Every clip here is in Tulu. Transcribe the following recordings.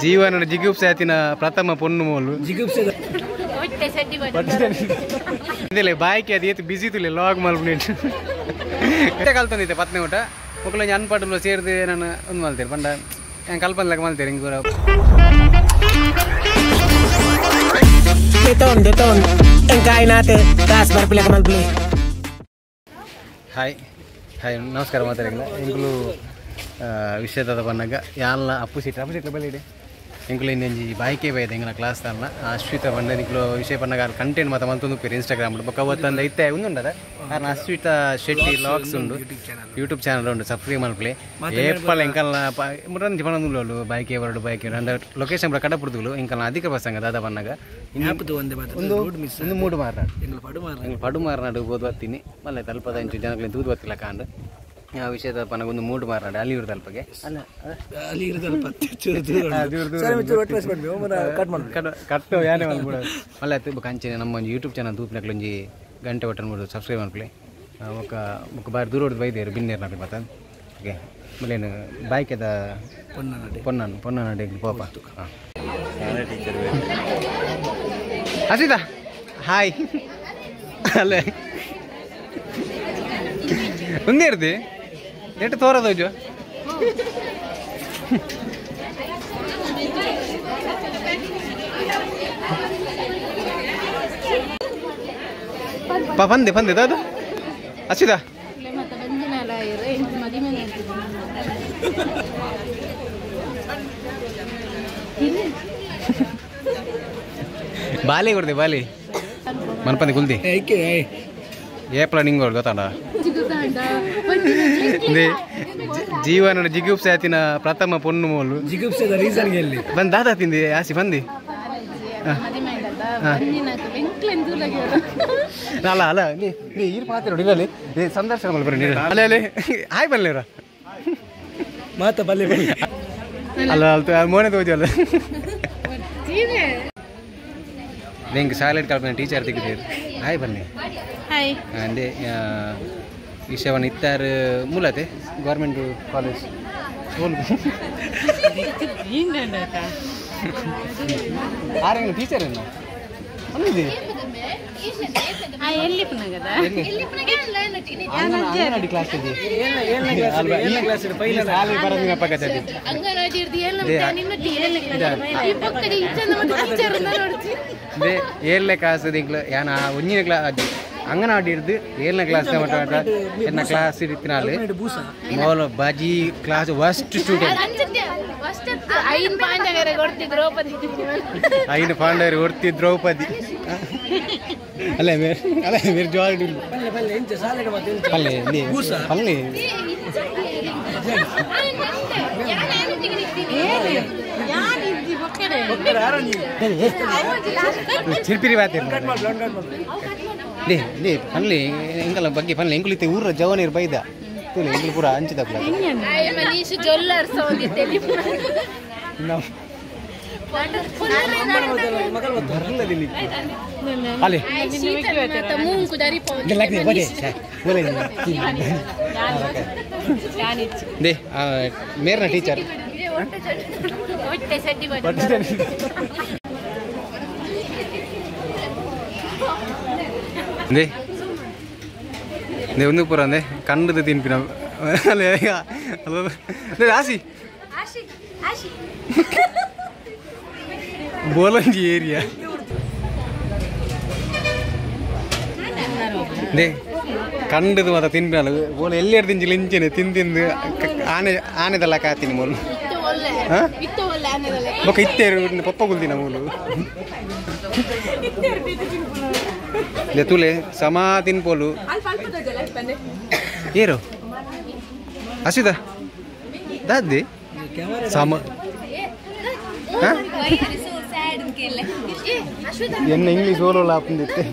ಜೀವನ ಜಿಗುಪ್ಸೆ ಆತಿನ ಪ್ರಥಮ ಪೊಣ್ಣು ಮೋಲು ಜಿಗುಪ್ಸೆ ಇದೆಲ್ಲ ಬಾಯ್ಕೆ ಅದು ಏತು ಬಿಸಿ ತುಲೆ ಲಾಗ್ ಮಲ್ಪುನೇಟ್ ಕಲ್ತಂದಿತ್ತೆ ಪತ್ನೆ ಊಟ ಮೊಕ್ಕಳು ಅನ್ಪಾಟಲು ಸೇರಿದು ನಾನು ಒಂದು ಮಲ್ತೇನೆ ಪಂಡ ನಾನು ಕಲ್ಪನ್ಲಾಗ ಮಲ್ತೇನೆ ಹಿಂಗೆ ಪೂರ ಹಾಯ್ ಹಾಯ್ ನಮಸ್ಕಾರ ಮಾತಾಡಿಲ್ಲ ಎಂಕುಲು ವಿಷಯದ ಬನ್ನಾಗ ಯಾಲ್ಲ ಅಪ್ಪು ಸೀಟ್ ಅಪ್ಪು ಸೀಟ್ಲ ಬಲ್ಲಿ ಎಂಕುಲು ಇನ್ನೊಂಜಿ ಬಾಯ್ಕೆ ಬೈದ ಎಂಗನ ಕ್ಲಾಸ್ ತಾನ ಅಶ್ವಿತ ಬಂಡ ನಿಕ್ಲು ವಿಷಯ ಪನ್ನಾಗ ಕಂಟೆಂಟ್ ಮಾತ ಮಲ್ತೊಂದು ಉಪ್ಪೇರು ಇನ್ಸ್ಟಾಗ್ರಾಮ್ ಬೊಕ್ಕ ಅವತ್ತಂದ ಇತ್ತೆ ಉಂದುಂಡದ ಕಾರಣ ಅಶ್ವಿತ ಶೆಟ್ಟಿ ಲಾಗ್ಸ್ ಉಂಡು ಯೂಟ್ಯೂಬ್ ಚಾನಲ್ ಉಂಡು ಸಬ್ಸ್ಕ್ರೈಬ್ ಮಲ್ಪಲೆ ಏಪಲ್ ಎಂಕಲ್ನ ಮುರಂಜಿ ಪಣಂದುಲ್ಲು ಬಾಯ್ಕೆ ಬರಡು ಬಾಯ್ಕೆ ಅಂಡ ಲೊಕೇಶನ್ ಪೂರ ಕಡಪುಡ್ದುಲು ಎಂಕಲ್ನ ಅಧಿಕ ಬಸ್ಸಂಗ ದಾದ ಬನ್ನಾಗ ಒಂದು ಒಂದು ಮೂಡು ಮಾರ್ನಾಡು ಎಂಕುಲು ಪಡು ಮಾರ್ನಾಡು ಬೋದು ಬತ್ತೀನಿ ಮಲ್ಲೆ ತಲ್ಪದ ಇಂಚು ಜನಗಳಿಗೆ ದೂದು ಬತ್ತಿಲ್ಲ ಕಾಂಡು ಆ ವಿಷಯದ ಪನಗ ಒಂದು ಮೂಡು ಮಾರ್ನಾಡು ಅಲ್ಲಿಯೂರು ತಲ್ಪಗೆ ಅಲ್ಲ ಕಟ್ಟು ಯಾನೇ ಮಲ್ಪುಡ ಮಲ್ಲೆ ಆಯ್ತು ಕಂಚಿನ ನಮ್ಮ ಒಂದು ಯೂಟ್ಯೂಬ್ ಚಾನಲ್ ದೂಪಿನಕ್ಲು ಒಂಜಿ ಗಂಟೆ ಬಟನ್ ಮೂಡು ಸಬ್ಸ್ಕ್ರೈಬ್ ಮಲ್ಪಲೆ ಒಕ್ಕ ಬೊಕ್ಕ ಬಾರಿ ದೂರ ಹೊಡೆದು ಬೈದೇರು ಬಿನ್ನೇರು ನಕಲು ಬತ್ತ ಓಕೆ ಮಲ್ಲೇನು ಬಾಯ್ಕೆದ ಪೊನ್ನನ್ ಪೊನ್ನನಾಡಿ ಪೋಪ ಹಾಂ ಅಸಿತಾ ಹಾಯ್ ಅಲ್ಲೇ ಒಂದೇ ಇರ್ದಿ ಎಟ್ಟು ತೋರೋದು ಪಂದೆ ಪಂದೆ ದಾದ ಅಸಿದಾ ಬಾಲಿ ಕೊಡ್ದೆ ಬಾಲಿ ಮನ್ಪಂದೆ ಕುಲ್ದಿ ಏಪ್ಲ ನಿಂಗ್ ಗೊತ್ತಾಂಡ ಜೀವನ ಜಿಗುಪ್ಸೆ ಆತಿನ ಪ್ರಥಮ ಪೊಣ್ಣು ಮೋಲು ಜಿಗುಪ್ಸೆದ ರೀಸನ್ ಎಲ್ಲಿ ಬಂದ್ ದಾದಾ ತಿಂದಿ ಆಸಿ ಬಂದಿ ಅಲ್ಲ ಅಲ್ಲ ನೀ ನೀ ಈರ್ ಪಾತ್ರೆ ನೋಡಿ ಇಲ್ಲಿ ಸಂದರ್ಶನ ಮಲ್ಪುರಿ ಅಲ್ಲೇ ಅಲ್ಲಿ ಹಾಯ್ ಬಲ್ಲೇರ ಮಾತ ಬಲ್ಲೆ ಬಲ್ಲಿ ಅಲ್ಲ ಅಲ್ಲ ಮೋನೆ ತೋಜಲ್ಲ ನಿಂಗೆ ಸಾಲೆಡ್ ಕಲ್ಪನೆ ಟೀಚರ್ ತೆಗೆದಿರು ಹಾಯ್ ಬನ್ನಿ ಹಾಯ್ ಅಂದೆ ವಿಷಯವನ್ನು ಇತ್ತಾರು ಮೂಲತೆ ಗೌರ್ಮೆಂಟ್ ಕಾಲೇಜ್ ಸ್ಕೂಲ್ ಆರೆಂಗ್ ಟೀಚರ್ ಏನು ಅಂದಿದೆ ಎಲ್ಲಿ ಪುನಗದ ಅಂಗನವಾಡಿ ಕ್ಲಾಸ್ ಇದೆ ಶಾಲೆ ಬರೋದಿನ ಪಕ್ಕದಲ್ಲಿ ಏಳನೇ ಕ್ಲಾಸ್ ಯಾನ ಒಂಜಿನ ಕ್ಲಾಸ್ ಅಂಗನವಾಡಿ ಹಿಡ್ದು ಏಳನೇ ಕ್ಲಾಸ್ ಎನ್ನ ಕ್ಲಾಸ್ ಇತ್ತಿನಾಲು ಮೋಲ ಬಾಜಿ ಕ್ಲಾಸ್ ವರ್ಸ್ಟ್ ಸ್ಟೂಡೆಂಟ್ ಐನು ಪಾಂಡವರು ಕೊಡ್ತಿ ದ್ರೌಪದಿ ಅಲ್ಲೇ ಮೇರ್ ಅಲ್ಲೇ ಮೇರ್ ಜೋಡಿ ಪಲ್ಲೆ ಪಲ್ಲೆ ಚಿರ್ಪಿರಿ ಬಾತೆ ಲೇ ಲೇ ಪನ್ಲಿ ಎಂಕಲ ಬಗ್ಗೆ ಪನ್ಲಿ ಎಂಕುಲಿತ್ತೆ ಊರ ಜವನೀರು ಬೈದ ತೂಲೆ ಎಂಕುಲು ಪೂರ ಅಂಚಿದಪ್ಲ ಅಲ್ಲಿ they ಮೇರ್ನ ಟೀಚರ್ they they ಒಂದು ಪೂರ ಅಂದೆ ಕಂಡದ ತಿನ್ಪಿನ ಅಲ್ಲೇ ಆಸಿ ಬೋಲಂಜಿ ಏರಿಯಾ they ಕಂಡದು ಮಾತ್ರ ತಿನ್ಪಿನ ಬೋಲ ಎಲ್ಲಿ ತಿಂಚಿಲ್ಲ ಇಂಚೆನೆ ತಿಂದು ತಿಂದು ಆನೆ ಆನೆದೆಲ್ಲ ಕಾತೀನಿ ಮೂಲು ಹಾಂ ಬೊಕ್ಕ ಇತ್ತೇರು ಪಪ್ಪ ಕುಲ್ದಿನ ಮೂಲು ಲೇ ತುಲೆ ಸಮಾ ತಿನ್ಪೋಲು ಏರು ಅಸಿದ ದಾದಿ ಸಮ ಎನ್ನ ಇಂಗ್ಲೀಷ್ ಓಲೋಲ ಆಪಂದಿತ್ತೆ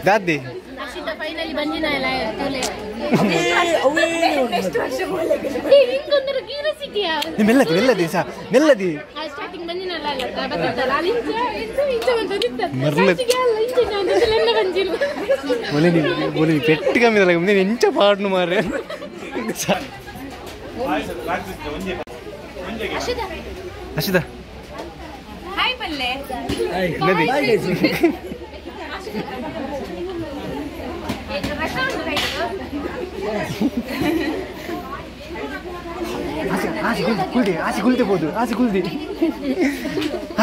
ದಾದಿ ಮೆಲ್ಲದಿ ಮೆಲ್ಲದಿ ಸಾ ಮೆಲ್ಲದಿ ಮರ್ಲ ಪೆಟ್ಟು ಕಮ್ಮಿ ಎಂಚ ಪಾಡ್ನು ಮಾರ್ರೆ. ಅಶಿತಾ ನದಿ ಆಸೆ ಕುಲ್ದೆ ಆಸೆ ಕುಲ್ದೆ ಬೋದು ಆಸೆ ಕುಲ್ದೆ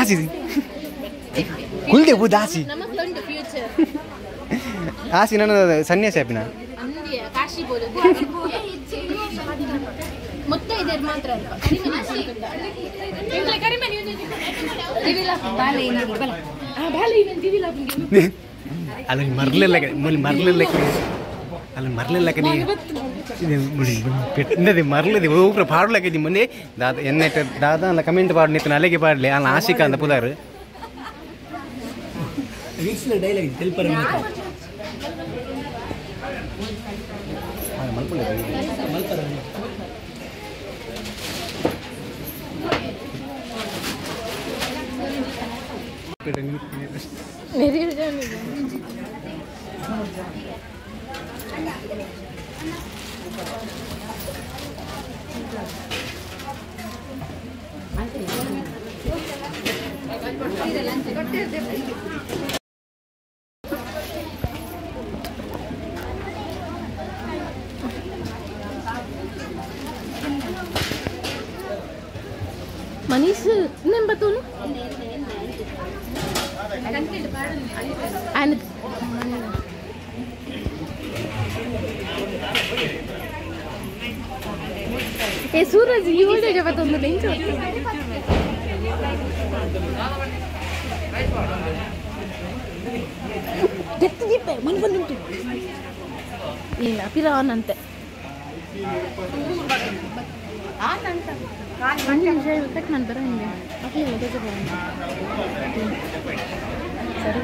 ಆಸೆ ಕುಲ್ದೆ ಬೋದು ಆಸೆ ಆಸೆ ನನ್ನ ಸನ್ಯಾಸಿ ಆಪಿನ ಅಲ್ಲಿ ಮರ್ಲಿಲ್ಲ ಮರ್ಲಿಲ್ಲ ಅಲ್ಲಿ ಮರ್ಲಿಲ್ಲ ಪೆಟ್ಟದೆ ಮರ್ಲದೆ ಒಬ್ಬರು ಪಾಡ್ಲಕ್ಕೆ ಮುಂದೆ ದಾದ ಎನ್ನ ದಾದ ಅಲ್ಲ ಕಮೆಂಟ್ ಪಾಡು ನಿಂತು ಅಲ್ಲಿಗೆ ಪಾಡಲಿ ಅಲ್ಲ ಆಶಿಕ ಅಂತ ಪುದಾರು ಮನೀಶ್ ನೆಂಬತ್ತೂನು ಏ ಸೂರಜ್ ಈ ಒಳ್ಳೆ ಬತ್ತೊಂದು ನೆಂಚು ಎತ್ತು ದೀಪ ಮನೆ ಬಂದುಂಟು ಇಲ್ಲ ಪಿರಾವನಂತೆ ಒಂದು ನಿಮಿಷ ಕಟ್ ಮಾಡಿ ಬರೋ ಹಿಂಗೆ ಸರಿ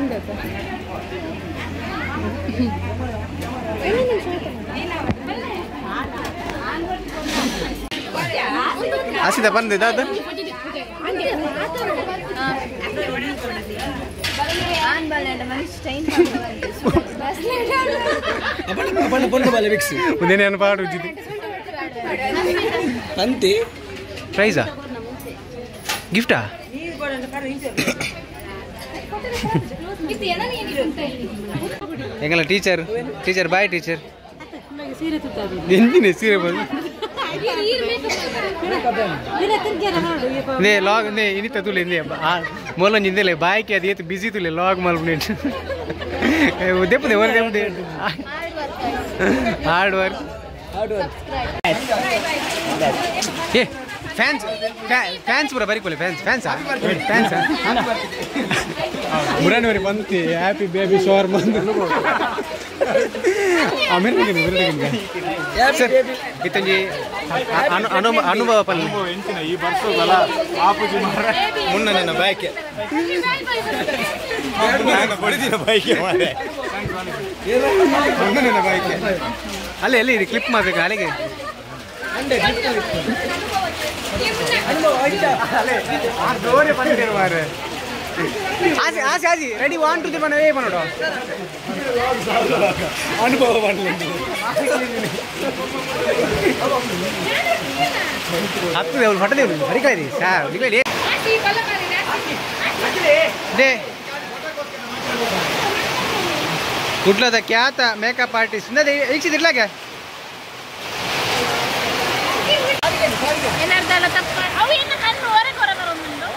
ಆಸಿದ ಬಂದೆ ದಾದ ಪಾಡು ಅಂತೆ ಪ್ರೈಸಾ ಗಿಫ್ಟಾ ಎಂಗಲ್ಲ ಟೀಚರ್ ಟೀಚರ್ ಬಾಯ್ ಟೀಚರ್ ಎಂದಿನ ಸೀರೆ ಬಂದು ನೇ ಲಾಗ್ ನೇ ಇನಿತ ತುಲೆ ನೇ ಮೊಲೊಂಜಿ ಇಂದೆಲೆ ಬಾಯ್ಕೆ ಅದು ಏತು ಬಿಸಿ ತುಲೆ ಲಾಗ್ ಮಲ್ಪುನೆಟ್ ದೆಪ್ಪದೆ ಹೊರ ದೆಪ್ಪದೆ ಹಾರ್ಡ್ ವರ್ಕ್ ಏ ಫ್ಯಾನ್ಸ್ ಫ್ಯಾನ್ಸ್ ಪೂರ ಬರಿಕೊಲೆ ಫ್ಯಾನ್ಸ್ ಫ್ಯಾನ್ಸಾ ಫ್ಯಾನ್ಸ್ ಮುರಾನವರಿ ಬಂತು ಹ್ಯಾಪಿ ಬೇಬಿ ಶೋರ್ ಬಂದು ಸರ್ ಇತ್ತಂಜಿ ಅನುಭವ ಪಲ್ಲೆ ಮುನ್ನ ನನ್ನ ಬೈಕೆ ಬೈಕೆ ಮುನ್ನ ನನ್ನ ಬೈಕೆ ಅಲ್ಲೇ ಎಲ್ಲಿ ಇದು ಕ್ಲಿಪ್ ಮಾಡಬೇಕು ಅಲ್ಲಿಗೆ ಆಸೆ ಆಸೆ ಆಸಿ ರೆಡಿ 1 2 3 பண்ணவே பண்ணோட ಅನುಭವ ಮಾಡಲಿ ಹತ್ತು ದೇವ್ರು ಫಟ ದೇವ್ರು ಸರಿ ಸರ್ ನಿಗಲಿ they ಕುಡ್ಲದ ಖ್ಯಾತ ಮೇಕಪ್ ಆರ್ಟಿಸ್ಟ್ ಇಂದ ಈಕ್ಷಿದಿರ್ಲಾಗೆ ಏನಾರ್ದಲ್ಲ ತಪ್ಪ ಅವು ಏನು ಕಣ್ಣು ಹೊರಗೆ ಹೊರ ಬರೋದುಂಟು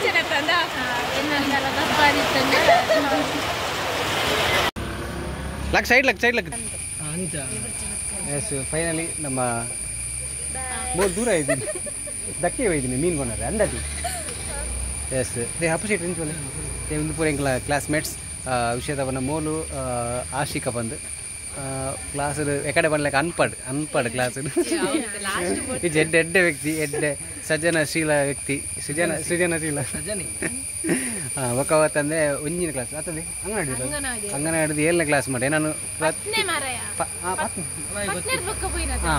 ಏನಾರ್ದಲ್ಲ ತಪ್ಪಾದಿತ್ತಂದ್ರೆ luck side luck side luck. Yes finally ನಮ್ಮ ಮೂರು ದೂರ ಇದ್ದೀನಿ ದಕ್ಕೆ ಒಯ್ದೀನಿ ಮೀನು ಕೊನಾರೆ ಅಂದಾಜು. ಎಸ್ they opposite ನಿಂತ್ಕೊಳ್ಳಿ. ಒಂದು ಪೂರ ಎಂಕ್ಲ ಕ್ಲಾಸ್ಮೇಟ್ಸ್ ವಿಷಯದವನ ಮೋಲು ಆಶಿಕ ಬಂದು ಕ್ಲಾಸ್ ಎಕಡೆ ಬನ್ಲಕ್ಕೆ ಅನ್ಪಡ್ ಅನ್ಪಡ್ ಕ್ಲಾಸ್ ಇದು ಎಡ್ಡೆ ಎಡ್ಡೆ ವ್ಯಕ್ತಿ ಎಡ್ಡೆ ಸಜ್ಜನಶೀಲ ವ್ಯಕ್ತಿ ಸೃಜನಶೀಲ ಬೊಕ್ಕ ಅವತ್ತಂದೆ ಒಂಜಿನ ಕ್ಲಾಸ್ ಅತ್ತದೆ ಅಂಗನವಾಡಿ ಅಂಗನವಾಡಿದ 7ನೇ ಕ್ಲಾಸ್ ಮಾಡಿ ನಾನು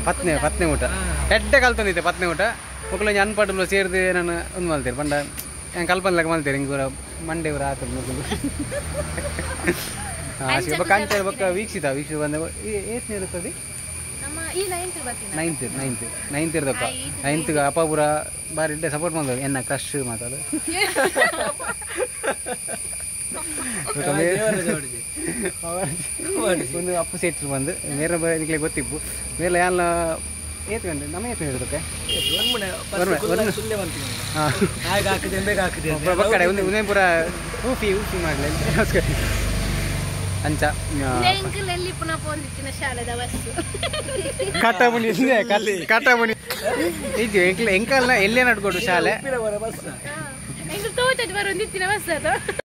ಪತ್ನೆ ಪತ್ನೆ ಊಟ ಎಡ್ಡೆ ಕಲ್ತೊಂದಿತ್ತೆ ಪತ್ನೆ ಊಟ ಮೊಕ್ಕಳು ಒಂಜಿ ಅನ್ಪಾಟುಲು ಸೇರ್ದು ನಾನು ಒಂದು ಮಲ್ತೇರು ಪಂಡ ನಾನು ಕಲ್ಪನ್ಲಕ ಮಲ್ತೇರು ಹಿಂಗೆ ಪೂರ ಮಂಡೆ ಪೂರ ಆತದ ಮೊಕ್ಕಳು ಬೊಕ್ಕ ಅಂಚೆ ಬೊಕ್ಕ ವೀಕ್ಷಿತ ವೀಕ್ಷಿತ ಬಂದ ಏತ್ನೇ ಇರುತ್ತದೆ ನೈನ್ತ್ ನೈನ್ತ್ ನೈನ್ತ್ ಇರ್ದಪ್ಪ ನೈನ್ತ್ ಅಪ್ಪ ಪೂರ ಬಾರಿ ಇಡ್ಡೆ ಸಪೋರ್ಟ್ ಬಂದವು ಎನ್ನ ಕ್ರಶ್ ಮಾತಾಡು ಒಂದು ಅಪ್ಪು ಸೆಟ್ರು ಬಂದು ಮೇರೆ ನಿಕ್ಲೆ ಗೊತ್ತಿಪ್ಪು ಮೇರೆ ಎಲ್ಲ ಏತ್ ಗಂಟೆ ನಮ್ಮ ಏತ್ ಇರ್ತದೆ ಬಕ್ಕಡೆ ಒಂದು ಉದಯ ಪೂರ ಊಫಿ ಊಫಿ ಮಾಡಲಿ ನಮಸ್ಕಾರ ಅಂಚ ಕಟ್ಟಬುನಿ ಕಟ್ಟಬುನಿ ಇದು ಎಂಕಲ್ನ ಎಲ್ಲೇ ನಡ್ಕೊಡು ಶಾಲೆ ಬಸ್.